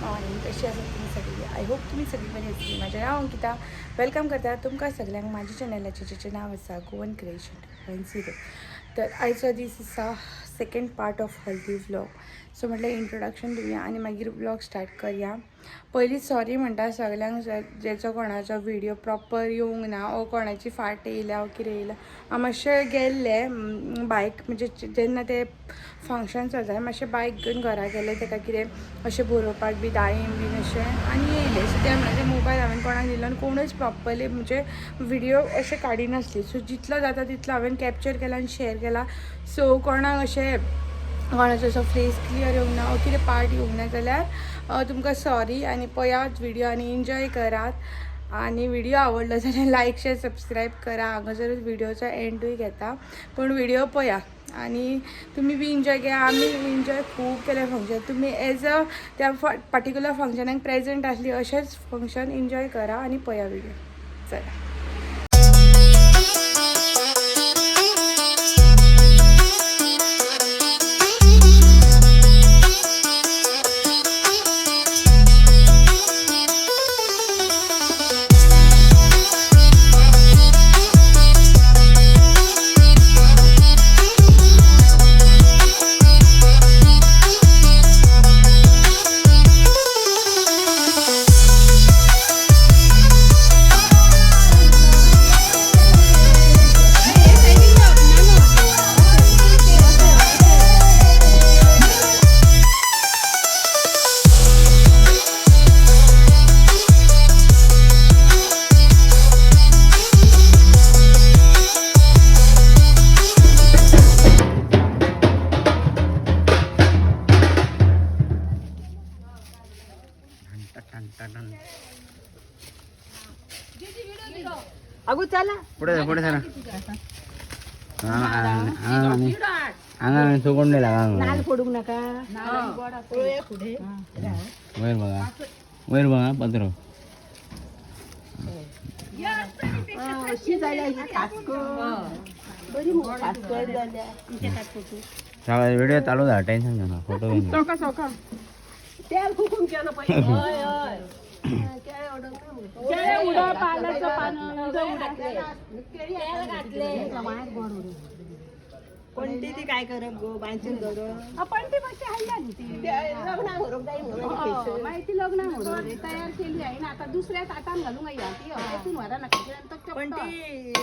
Morning. कशी आसात तुमी सगळी? I hope तुमी सगळी बरी आसतली. म्हाजें नांव अंकिता. Welcome करता तुमकां सगळ्यांक माझ्या चॅनलाचेर जेचें नांव आसा गोवन क्रिएशन 2.0. तर आयचो दीस आसा सेकंड पार्ट ऑफ हल्दी व्लॉग. सो म्हटलें इंट्रोडक्शन दिवया आनी मागीर व्लॉग स्टार्ट करया. पयलीं सॉरी म्हणटा सगळ्यांक जेचो कोणाचो व्हिडिओ प्रॉपर येवंक ना ओ कोणाची फाट येयल्या ओ कितें येयल्या. हांव मातशें गेल्लें बायक, म्हणजे जेन्ना ते फंक्शन चलतालें मातशें बायक घेवन घरा गेलें, ताका कितें अशें बरोवपाक बी दाळीम बीन अशें आनी येयलें. सो त्या म्हळ्यार मोबायल हांवें कोणाक दिलो आनी कोणूच प्रॉपरली म्हणजे व्हिडिओ अशें काडिनासली. सो जितलो जाता तितलो हांवें कॅप्चर केला आनी शेअर केला. सो कोणाक अशें कोणाचो असो फेस क्लियर येवंक ना ओ कितें पार्ट येवंक ना जाल्यार तुमकां सॉरी. आनी पळयात व्हिडिओ आनी एन्जॉय करात. आनी व्हिडिओ आवडलो जाल्यार लायक शेअर सबस्क्रायब करा. हांगासरूच व्हिडिओचो एंडूय घेता, पूण व्हिडिओ पळया आनी तुमी बी एन्जॉय केला. आमी एन्जॉय खूब केलें फंक्शन. तुमी एज अ त्या पर्टिक्युलर फंक्शनाक प्रेजंट आसली अशेंच फंक्शन एन्जॉय करा आनी पळया व्हिडिओ. चला. अगो चला. पुढे जा, पुढे जा. हांगा सुकोवन नाल फोडूंक नाका. वयर बघा, वयर बघा पत्रो. अशी जाल्या ही खासकर बरी मुगो खासकर जाल्या. व्हिडिओ चालू झाला, टेन्शन घेऊ नका, फोटो घेऊन. तेल कुकूम केलं पहिले. हय हय. कोणती ती काय करप गो बांयचेर दवरप. पण ती मातशी हाडल्या न्ही ती. लग्नाक व्हरूंक जाय म्हणून. मागीर ती लग्नाक व्हरून तयार केली आहे ना, आता दुसऱ्या ताटान घालूंक या ती हेतून व्हरा नाका कित्याक तो पण चपटो. ती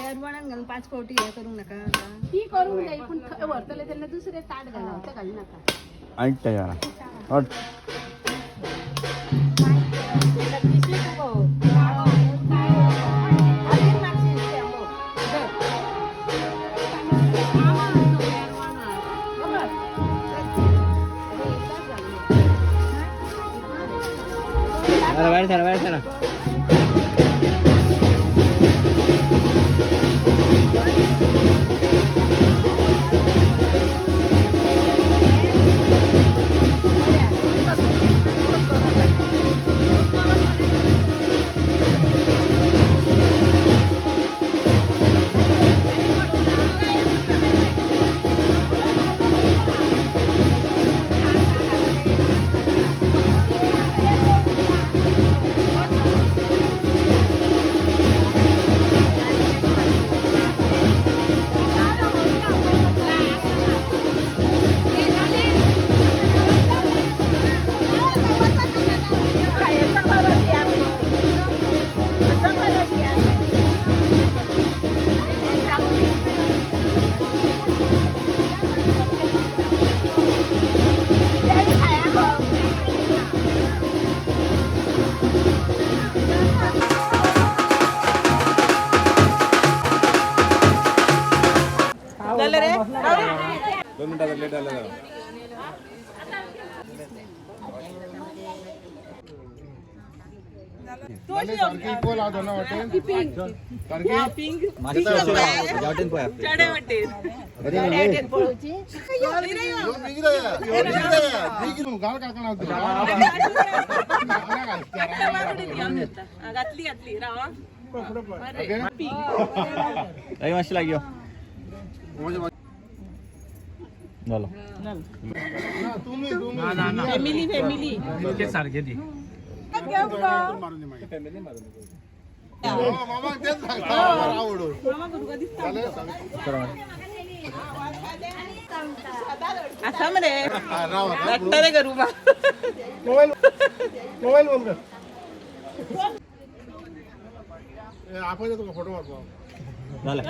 अरवणान घालून 5 फावटी हे करूंक नाका. ती करूंक जाय, पूण थंय व्हरतले तेन्ना दुसरें ताट घालप, तें घालू नाका. ऐकता जरा हट. जरा बाहेर सरा, बाहेर सरा. मातशी लागयो. झालं. Family family. असा मरे धाडटा रे करू. मोबाईल बंद कर. आपण तुका फोटो मारतो. झालं.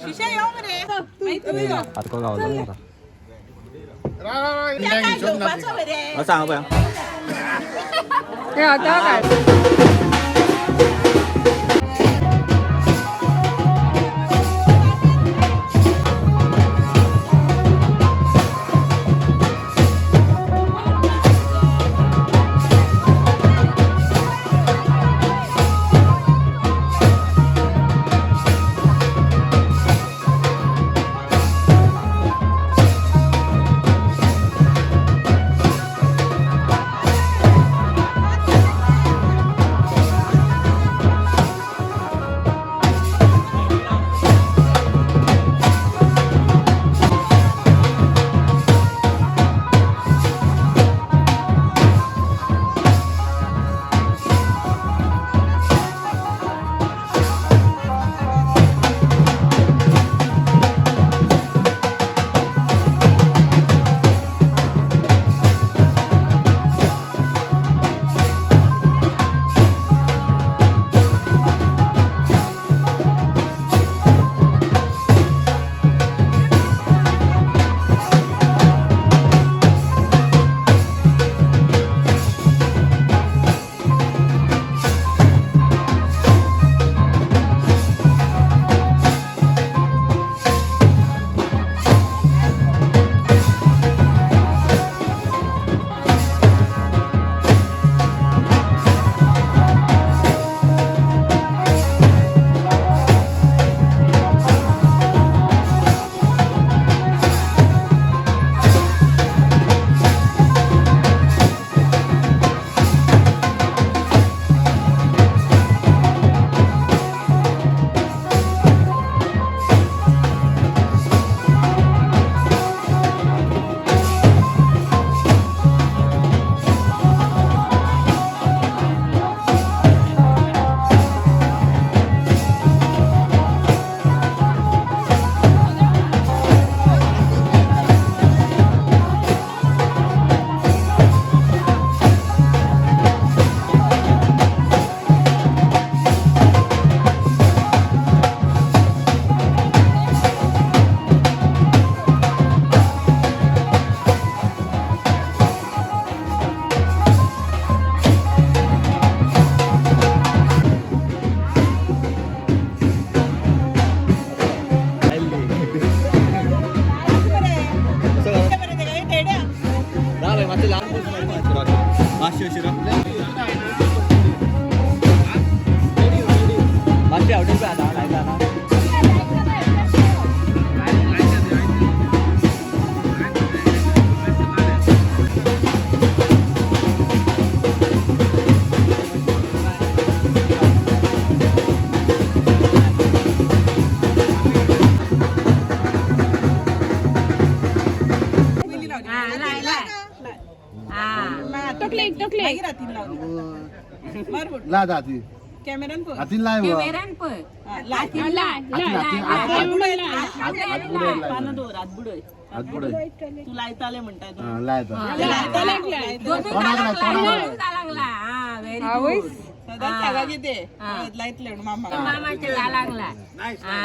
शिशा येऊ मरे, मागीर तूं यो. आतां गावलो म्हाका. काय घेवपाचो मरे? सांग पळया. हे आता काय? मातशें आवडून पळय आतां लायता आतां. टोकले टोकले. ला हाती. कॅमेरान पळय. हातीन लाय गो. लाय लाय. हातीन हातीन हात बुडय लाय. पानां दवर, हात बुडय. हात बुडय. तूं लायताले म्हणटा तूं. हा, लायता. लायतले लाय. तोंडाक लाय, तोंडाक लाय. आवयस. सदांच सांगा कितें लायतले म्हणून मामा.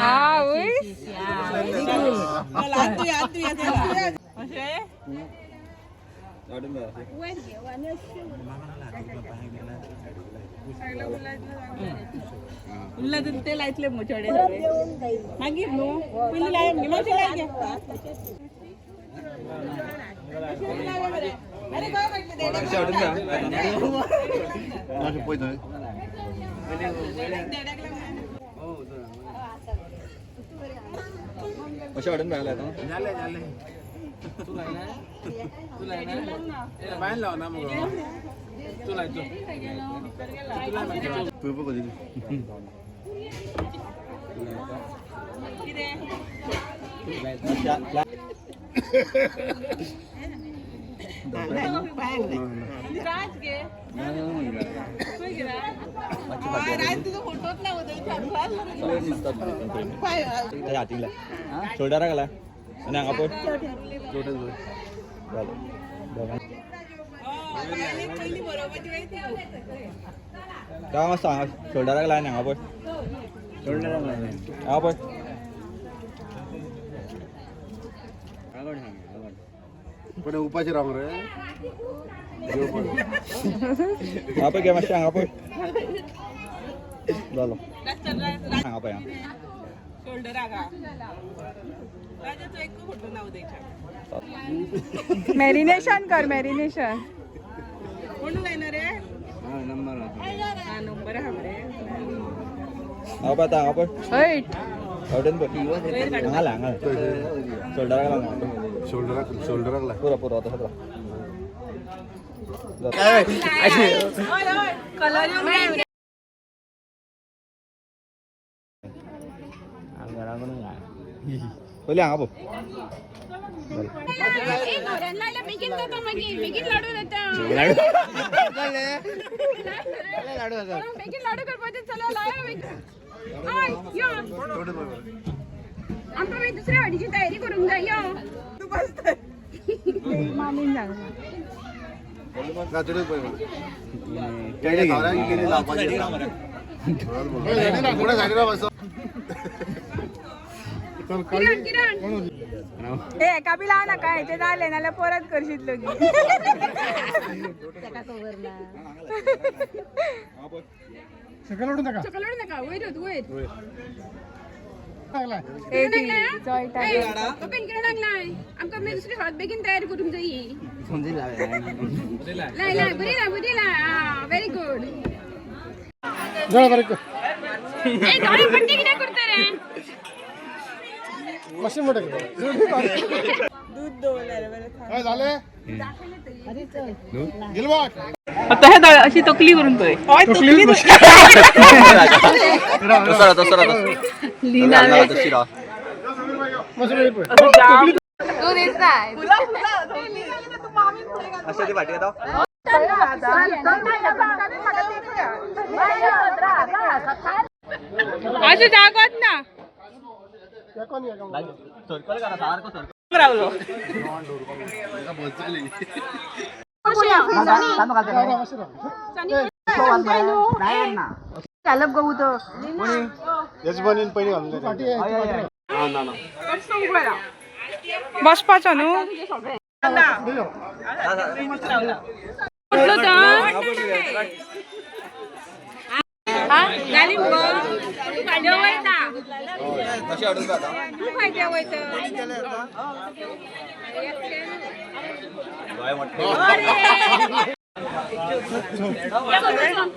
आवयस. चल, हात धुया, हात धुया, चला. अशें. उरला तर ते लायतले मग चेडे सगळे मागीर न्हू पयलीं लाय मगे मातशें लाय गे. अरे गोय म्हटलें. मातशें पळय थंय. अशें हाडून पळय आतां. तूं पळय कशी. हातीक लाय शोल्डराक लाय आनी हांगा पळय. जालें, मातसो हांगा शोल्डराक लाय आनी हांगा पळय, हांगा पळय. पण उपाशी राव रे. हांगा पळय, घे मातशें हांगा पळय. जालो, हांगा पळय. मॅरिनेशन कर, मॅरिनेशन. हांगा पळय, आतां हांगा पळय. हयट. वटेन पळय, हांगा लाय, हांगा लाय, शोल्डराक लाय हांगा पळय. शोल्डराक, शोल्डराक लाय. पुरो पुरो, आतां सगळं. पयलीं हांगा पळय. बेगीन जाता, मागीर बेगीन लाडू जाता. बेगीन लाडू करपाचे. चला, लाया बेगीन. हय, यो. आमकां मागीर दुसऱ्या वाडीची तयारी करूंक जाय. यो. मामीन सांगला. किरण, किरण. ए, एका बी लाव नाका, हेचे जालें नाल्यार परत करशीत लोगी. सकयल नका, वयर वयर. ए, ती जळटा. ओपन किरणाक लाय. आमकां मागीर दुसरी हळद बेगीन तयारी करूंक जायी. लाय लाय, बरी लाय, बरी लाय. Very good. ए, दोळे पट्टी कित्याक करता रे? झाले गिलवाट. आता हे अशी तकली करून पळय. तसो राव, तसो राव, तशी राव. तू दिसताय. अशें ती फाटी येता. अशें जागोत ना. सर्कल करा, सारको सर्कल. रावलो. यजमानीन पयलीं घालून. ना ना. बसपाचो न्हू. कुठलो तो? जाली मुगो. देंवयता. कशें हाडून जाता. तूं खंय देंवयता? दोळे मोठे.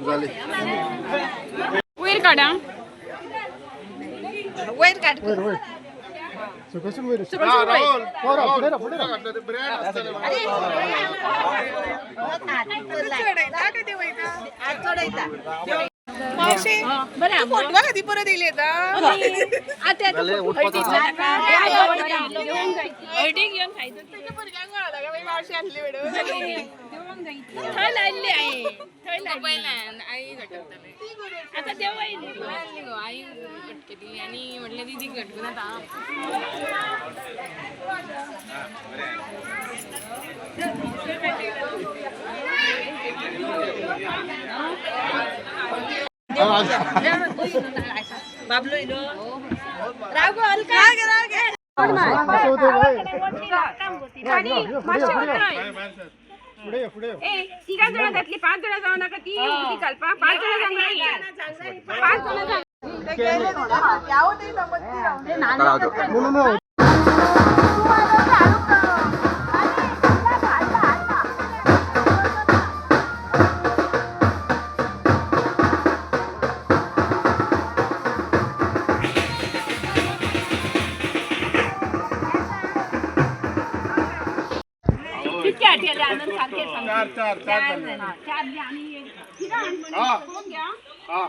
झाले. वयर काडा. हा, राहुल, राहुल, घातलं ते ब्रेड असतले. फोटवा खातीर परत येयली आतां. आता. झाले, उठपाचो आता. हळदीक घेवन खायचो. थंय लायल्ली आई, थंय आई घटकताले आता तेव्हा आयली गो आई, घटकेली आणि म्हटलं दीदी घटकून आता. ए, तिघा जण जातली, पाच जण जाऊ नका. ती ती घालपा पाच जण जावंक, पाच जण जावंक. कितके आठवले आनंद सारखे सांग. चार, चार, चार झाले. चार घ्या आणि एक. किरण, हा. कोण घ्या. हा.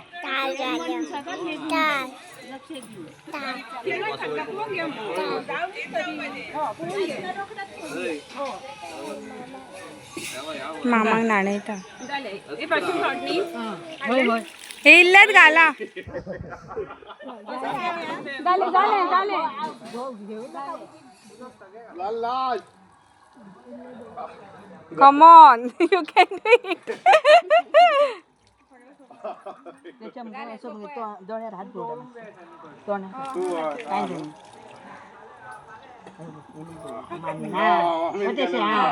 मामाक न्हाणयता. जालें हे पासून फावट न्ही. हे इल्लेच घाला. जालें जालें जालें. लाल लाल. Come on, you can do it.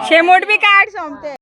शेमोट बी काढ सोमते.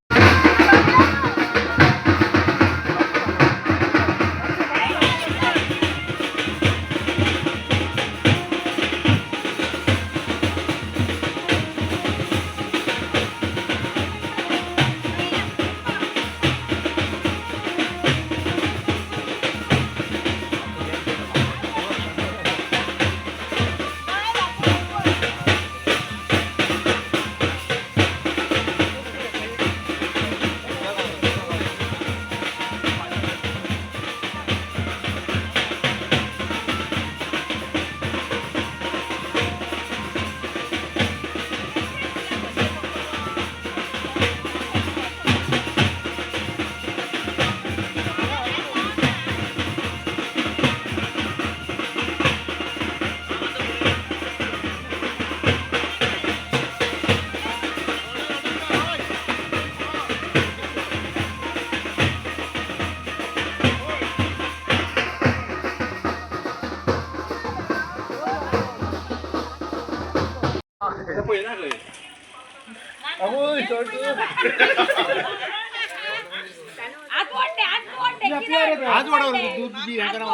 हात वाढवलं दूध बी हे करा.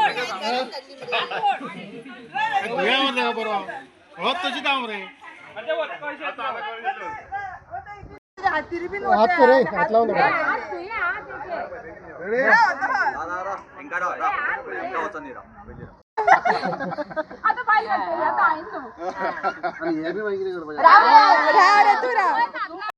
धुयावर बरोबर हो तशी दाम रे. हात रे, हात लावू नका. राव रे तू राव.